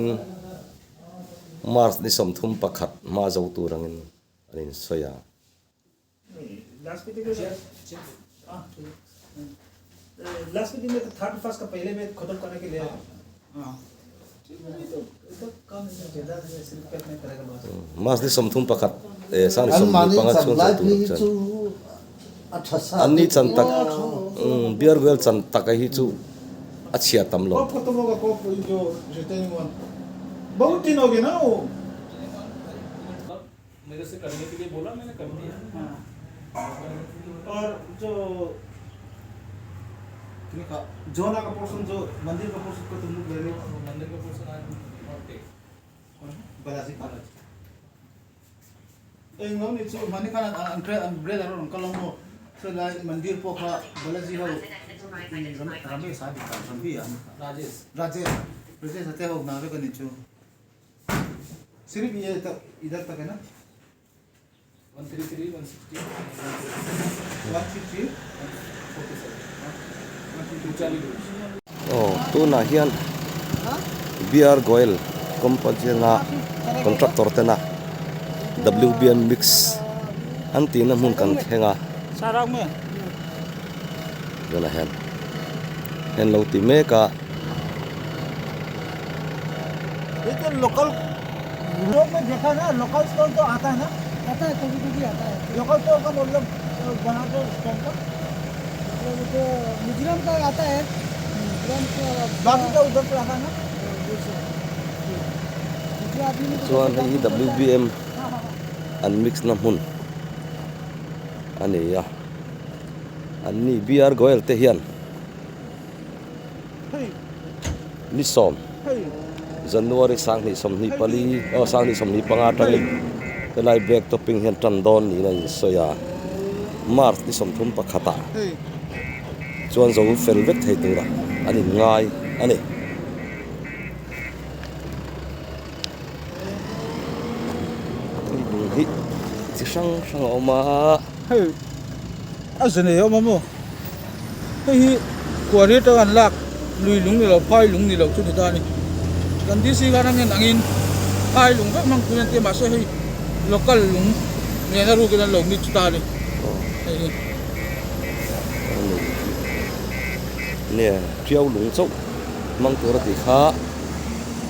A: March ni 31 hma zo tur angin an insawi a.
C: Last meeting last meeting में तो third first का पहले में खत्म करने के लिए हाँ ठीक है नहीं तो इधर काम नहीं ज्यादा सिर्फ पैक नहीं करेगा बस
A: March ni 31 eh sang ni
B: An mahni
A: 25
B: chan
A: chhung
B: lai
A: zo tur
B: phei
A: ang
B: hi
A: chuan
B: chu a tha sa
A: an ni chan tak beer well chan tak hi chu a chhia tam lo.
C: कब खत्म होगा कब जो retaining one बहुत दिन हो गए ना वो
D: मेरे से करने के लिए बोला मैंने कर दिया
C: हाँ और जो जोना का पोर्शन जो मंदिर का पोर्शन को तुम लोग ले रहे हो
D: मंदिर का पोर्शन आज not take
C: Balaji का ए ngau ni chu mani khan an tre an bre daro an kalong mo so lai मंदिर पोखरा बालाजी हो रमेश आदि का रवि
D: राजेश
C: राजेश राजेश हते हो नावे का नीचू सिर्फ ये तक इधर तक है ना
D: 133 160
C: 150
D: 47 240
A: Aw tunah hian BR Goel company anga contractor tena WBM mix an tihna hmun kan thleng a tunah hian hian lo ti mek a.
C: ये तो लोकल यूरोप में देखा ना लोकल स्टोन तो आता है ना
F: आता है कभी कभी आता है
C: लोकल स्टोन का मतलब बनाते हैं स्टोन का
F: मतलब तो मिजोरम का आता है मिजोरम का
C: बाकी का उधर से आता है ना
F: दूसरे आदमी ने
A: Chuan hei hi W_B_M an mix na hmun a ni a an ni B_R Goyal te hian ni sawm January 2024 aw 2025 atangin helai black topping hian tan dawn niin a insawi a March ni 31 ah chuan zo fel vek thei turah an inngai a ni. Hei lung hi chi hrang hrang a awm a.
C: Hei a ze nei a awm a maw? Hei hi quarry atanga an lak lui lung ni lo phai lung ni lo chu ni ta a ni. Kan DC khan a ngen angin phai lung vek hmang tun an ti a mahse hei local lung nena rukin an lo mix ta a ni. Hei hi.
A: Nia Tiau lung chauh hmang tur a tih kha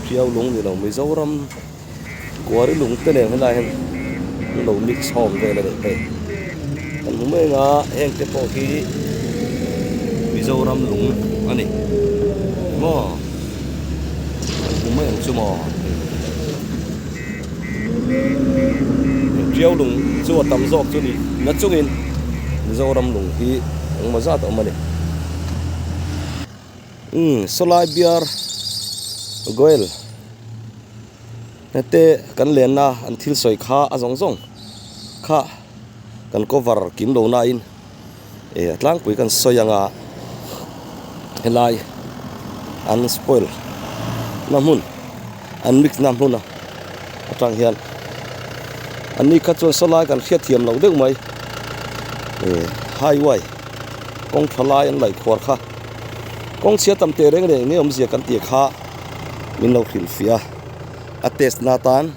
A: Tiau lung ni lo Mizoram Kuari lung te nen helai hian an lo mix hawm vel a nih hei. Kan hmu mai anga heng te pawh hi Mizoram lung a ni maw kan hmu mai ang chu maw Tiau lung chu a tam zawk chu ni na chungin Mizoram lung hi engmaw zat a awm a ni. Umm sawlai biar Goel te kan lenna an thil sawi kha a zawng zawng kha kan cover kim lo nain eh a tlangpui kan sawi anga helai an spoil na hmun an mix na hmun a atang hian an ni kha chuan sawlai kan hriatthiam loh deuh mai eh highway kawng tha lai an laih khuar kha kawng chhia tam teh reng leh eng nge awmzia kan tih kha min lo hrilh fiah a a test na tan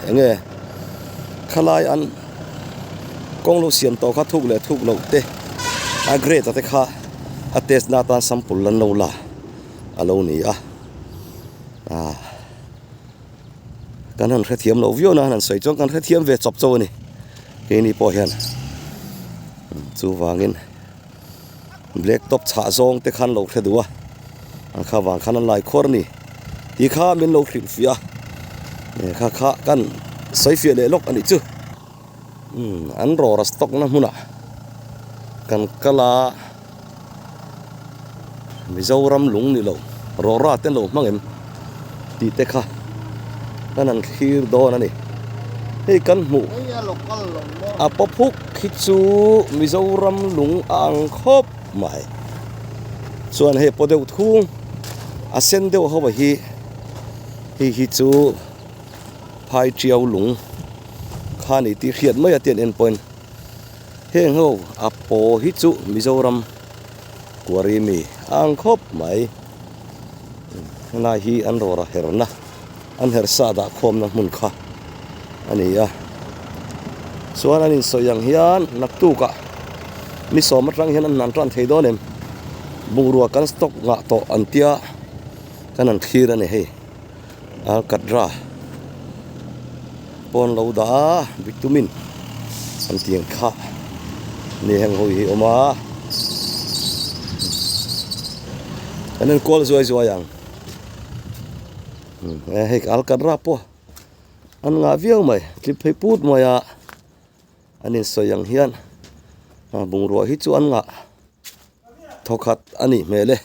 A: eng nge khalai an kawng lo siam tawh kha thuk leh thuk loh te a grade a te kha a test na tan sample an lo la a lo ni a ah kan han hrethiam loh viau na han sawi chuan kan hrethiam ve chawp chauh a ni keini pawh hian chuvangin black top chhah zawng te khan lo hre duh a a kha vang khan an lai khuar a ni tih kha min lo hrilh fiah a eh kha kha kan sawi fiah leh lawk a nih chu umm an rawra stock na hmunah kan kal a Mizoram lung ni lo rawra te an lo hmang em tih te kha kan han thlir dawn a ni hei kan hmuh a paw phuk hi chu Mizoram lung a ang khawp mai chuan hei paw deuh thung a sen deuh ho hi hei hi chu phai tiau lung kha ni tih hriat mai a tian en pawhin heng ho a paw hi chu Mizoram quarry mi a ang khawp mai. Helai hi an rawra herna an her sa dah khawmna hmun kha a ni a chuan an insawi ang hian naktukah ni sawm atang hian an hnan tan thei dawn em bungrua kan stock ngah tawh an tia kan han thlir a ni hei alkatra pawn lo dah a bitumin an tih ang kha ni heng ho hi a awm a kan en kual zuai zuai ang e hei alkatra pawh an ngah viau mai tlip phei put mai a an insawi ang hian bungrua hi chu an ngah thawkhat a nih hmel e.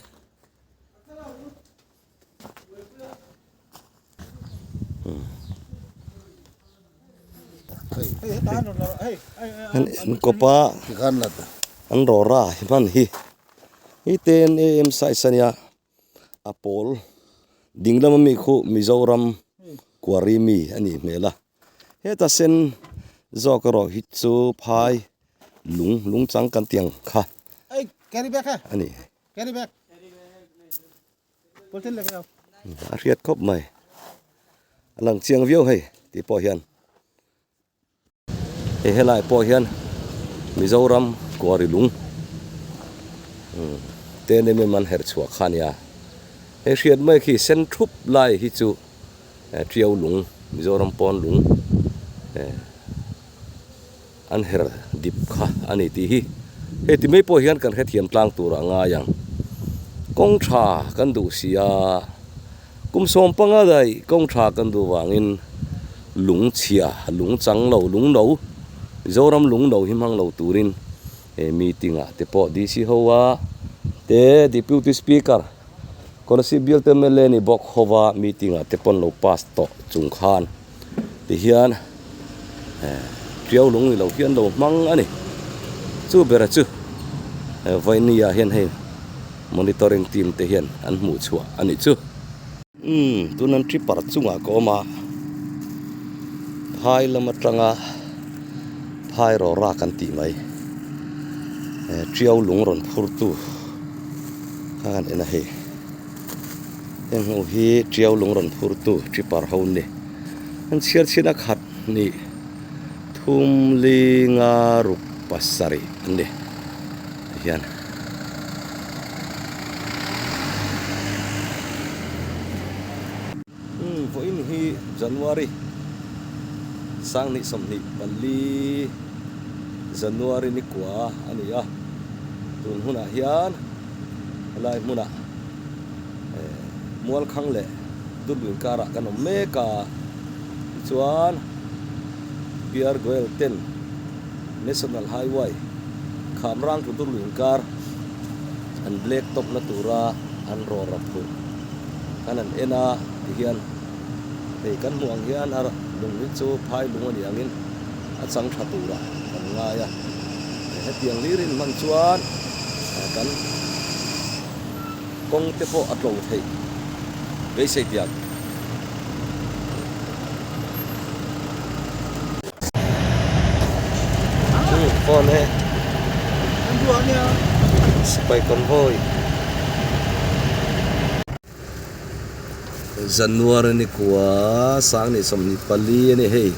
A: An enkawp a an rawra hi hman hi hi te an em size a nia a pawl ding lama mi khu Mizoram quarry mi a nih hmel a heta sen zawk erawh hi chu phai lung lung chang kan tih ang kha a ni. A hriat khawp mai a lang chiang viau hei tih pawh hian hei helai pawh hian Mizoram quarry lung ten em em an herh chhuah kha a nia hei hriat mai khi sen thup lai hi chu. Tiau lung Mizoram pawn lung an her dip kha a ni tih hi hei ti mai pawh hian kan hrethiam tlang tur a ngai ang. Kawng tha kan duh si a, kum 15 daih kawng tha kan duh vangin lung chhia, lung chang lo, lung no, Mizoram lung no hi hmang lo turin he meeting ah te pawh DC ho a te Deputy Speaker Kolasib bial te mla ni bawk ho va meeting ah te pawn lo pass tawh chung khan tihian Tiau lung ni lo hian lo hmang a ni. Chu bera chu Vainia hian hei monitoring team te hian an hmuh chhuah a nih chu. Umm tun an tripper chungah ka awm a, phai lam atanga phai rawra kan tih mai Tiau lung rawn phur tu kha kan en a hei. Heng ho hi Tiau lung rawn phur tu tripper ho an ni. An chhiar chhin a khat hnih thum li nga ruk pasarih an ni tihian. Umm vawiin hi January 2024 January ni kua a ni a, tun hunah hian helai hmunah Mualkhang leh Durluin karah kan awm mek a, tichuan PR Goel ten National Highway Khamrang to Durluin kar an black top na tura an rawra phurh kan han en a tihian hei kan hmuh ang hian a lung hi chu phai lung a nih angin a chang tha turah kan ngai a, hetiang hlir in hman chuan kan kawng te pawh a tlo theih beisei tiang. Phone e Sipai convoy January ni kua 2024 a ni hei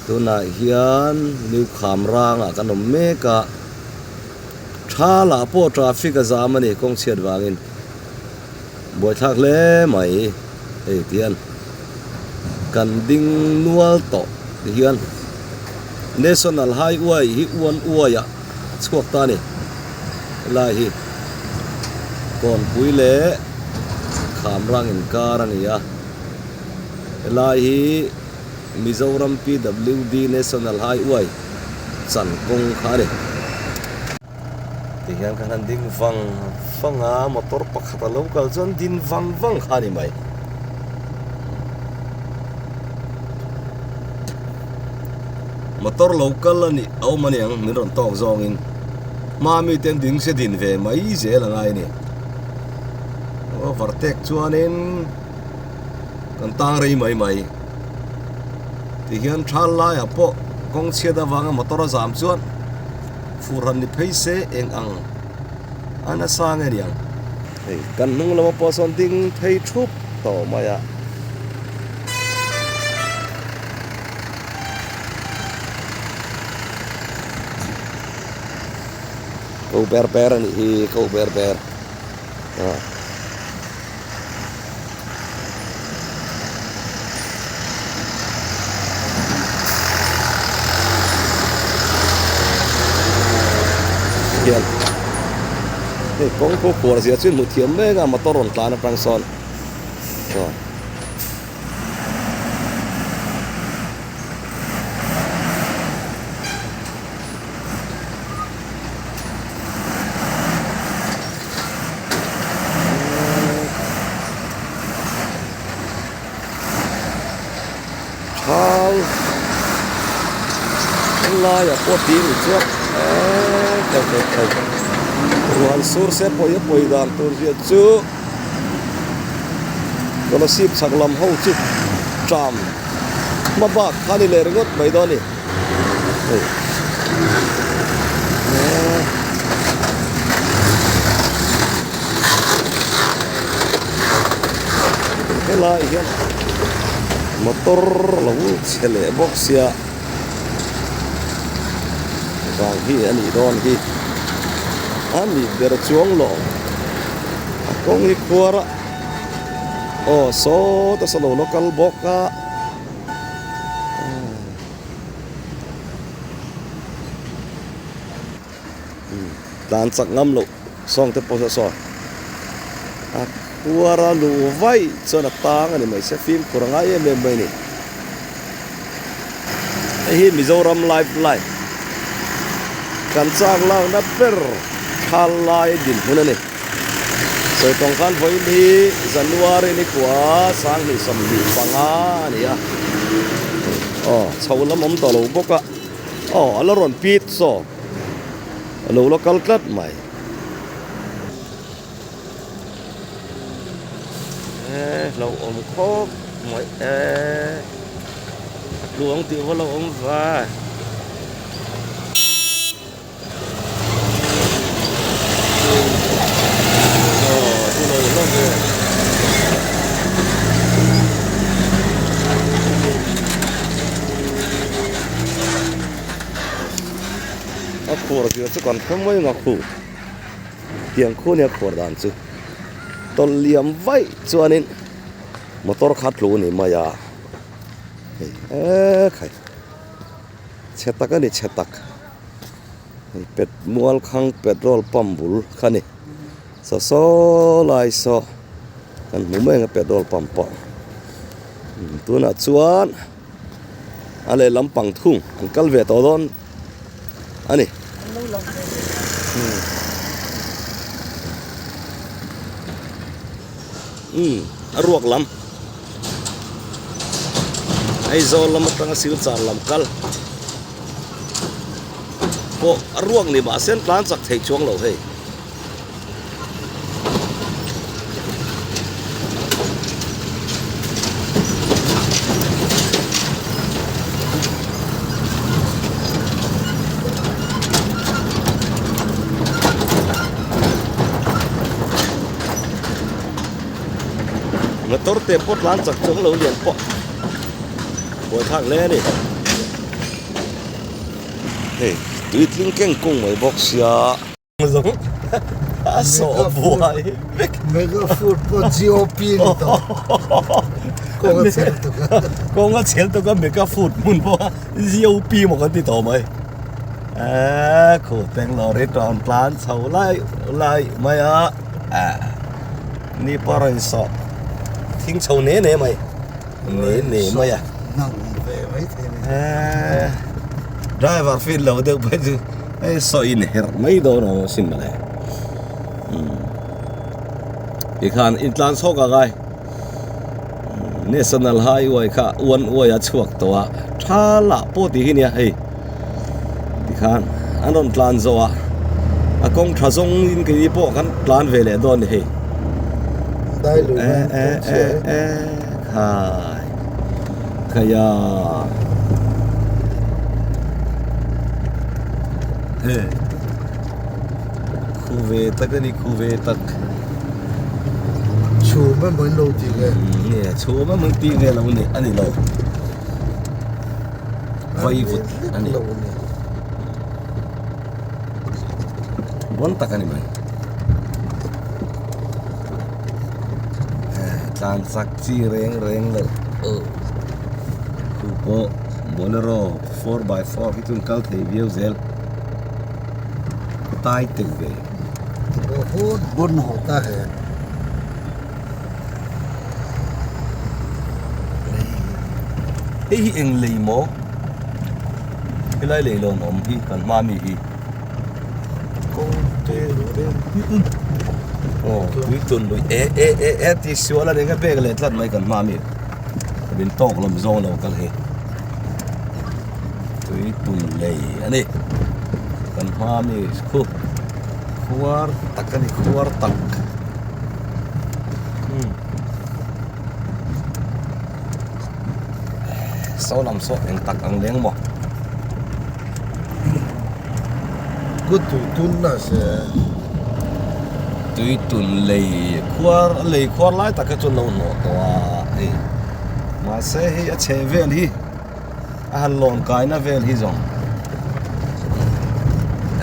A: tunah hian New Khamrangah kan awm mek a Thalah pawh traffic a zam a ni kawng chhiat vangin buaithlak hle mai hei tihian kan ding nual tawh tihian National Highway hi uan uaiah a chhuak ta a ni helai hi Kawnpui leh Khamrang inkar a ni a helai hi Mizoram PWD National Highway chan kawng kha a ni. Tihian kan han ding vang vang a, motor pakhat a lo kal chuan din vang vang kha a ni mai. Motor lo kal a nih a awm a niang min rawn tawk zawngin hma mite an ding se din ve mai zel a ngai a ni. Overtake chuanin kan tang rei mai mai. Tihian thal laiah pawh kawng chhiat avanga motor a zam chuan fur han ni phei se eng ang a nasa nge niang. Hei kan hnung lama pawh sawn ding phei thup tawh mai a. Ko ber ber a nih hi ko ber ber. Hian hei kawng pawh khuar zia chu hmuh thiam mek a motor rawn tlan atang sawn chuan. Thal laiah pawh tih ni chuan eee thei thei thei ruan sur se pawi a pawi dan tur zia chu Kolasib chhak lam ho chu tram hma bak kha ni leh ringawt mai dawn a ni. Hei helai hian motor lo chhe leh bawk sia vang hi a nih dawn hi a nih ber chuang lo a kawng hi khuar a. Aw sawta saw lo la kal bawk a. Tlan chak ngam loh sawng te pawh saw a khuar a luh vaih chuan a tang a ni mai se fimkhur a ngai em em mai a ni. Hei hi Mizoram life line kan chak lakna ber thal lai dinhmun a ni. Sawi tawng khan vawiin hi January ni khua 2025 a ni a. Aw chho lam awm tawh lo bawk a. Aw a la rawn pit saw a lo la kal tlat mai. E lo awm khawp mai e a tluang tih va lo awm va. Aw chu lo hlawm e. A khuar zia chu kan hre mai ang a khu. Tiang khu nia khuar dan chu tawlh liam vaih chuanin motor kha tlu a ni mai a hei e khai chhe tak a ni chhe tak hei pet mual khang petrol pump bul kha a ni saw saw lai saw kan hmu mai ang a petrol pump pawh tunah chuan. A lehlam pang thung an kal ve tawh dawn a ni. Umm a ruak lam Aizawl lam atanga Silchar lam kal pawh a ruak ni mahse an tlan chak thei chuang lo hei. Motor te pawh tlan chak chuang lo lian pawh buaithlak hle a ni hei tui tling keng kung mai bawk sia. A sawh buai vek.
B: Mega food pawh GOP ni tawh. Kawng a chhel tuk a.
A: Kawng a chhel tuk a mega food hmun pawh a GOP maw kan ti tawh mai. Eee khu Bangalore hi tawn tlan chho lai lai mai a. Ni pawh rawn sawh thing chho ne ne mai. Ne ne mai a.
B: Nang ve mai thei ni.
A: Eee driver fit lo deuh phei chu. Hei saw in herh mai dawn ang asin mawle umm tikhan intlan chhawk a ngai national highway kha one way a chhuak tawh a tha lah pawh tih hi nia hei tikhan an rawn tlan zawh a a kawng tha zawng in keini pawh kan tlan ve leh dawn a ni hei e e e khai Khaia he khu ve tak a ni khu ve tak
B: chhum emaw in lo tih ve
A: nge chhum emaw in tih ve lo ni a ni lo vaivut a ni bon tak a ni mai tlan chak chi reng reng lo chu pawh bolero 4x4 hi chuan kal thei viau zel tai tel ve
B: bahut bun hota hai
A: hei hi eng lei maw helai lei lawn awm hi kan hma mi hi. Aw tui tun lui e e e e tih sual a ni ka bag leh tlat mai kan hma ami min tawk lawm zawng lo kal hi tui tun lei a ni kan hma ami khu khuar tak a ni khuar tak umm saw lam saw eng tak ang leng maw. Tui tun lei khuar lei khuar lai tak hi chu an lo hnawh tawh a hei mahse hei a chheh vel hi a han lawn kaina vel hi zawng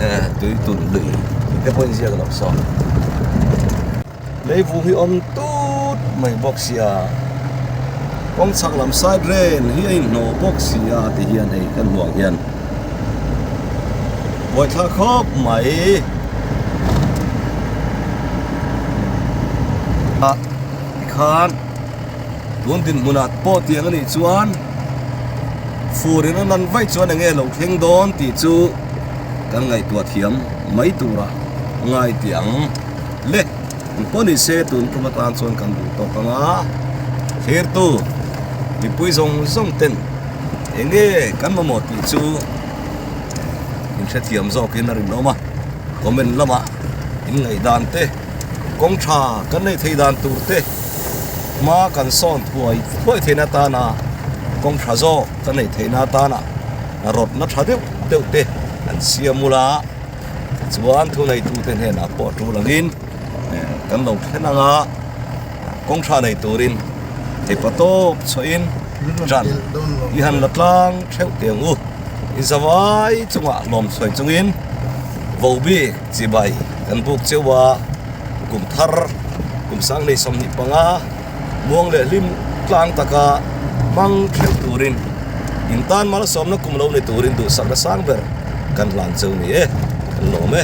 A: eh tui tun lui tih te pawh a inziak loh saw. Leivung hi awm tut mai bawk sia kawng chhak lam side rail hi a inhnawh bawk sia ti hian hei kan hmuh ang hian buaithlak khawp mai ah tikhan tun dinhmunah pawh tiang anih chuan fur in a nan vaih chuan eng nge lo thleng dawn tih chu kan ngaihtuah thiam mai turah ngai tih ang le. Engpawh ni se tun tum atan chuan kan duh tawk ang a, thlirtu mipui zawng zawng ten eng nge kan mamawh tih chu inhrethiam zawkin a rinawm a, comment lamah inngaihdan te, kawng tha kan neih theih dan tur te, hma kan sawn thuai thuai theihna atana kawng tha zawk kan neih theihna atana rawtna tha deuh deuh te an siam ula. Tichuan thuneitute hnenah pawh tul angin kan lo thlen ang a, kawng tha nei turin theipa tawp chhuahin ṭan i han la tlang theuh teh ang u. I zavai chungah lawm chhuai chungin Vobik chibai kan buk cheu a, kum thar kum sangnei 25 muang leh hlim tlang taka hmang theuh turin in tan malsawmna kum lo ni turin duhsakna sang ber kan hlan cheu ni e, kan lawm e.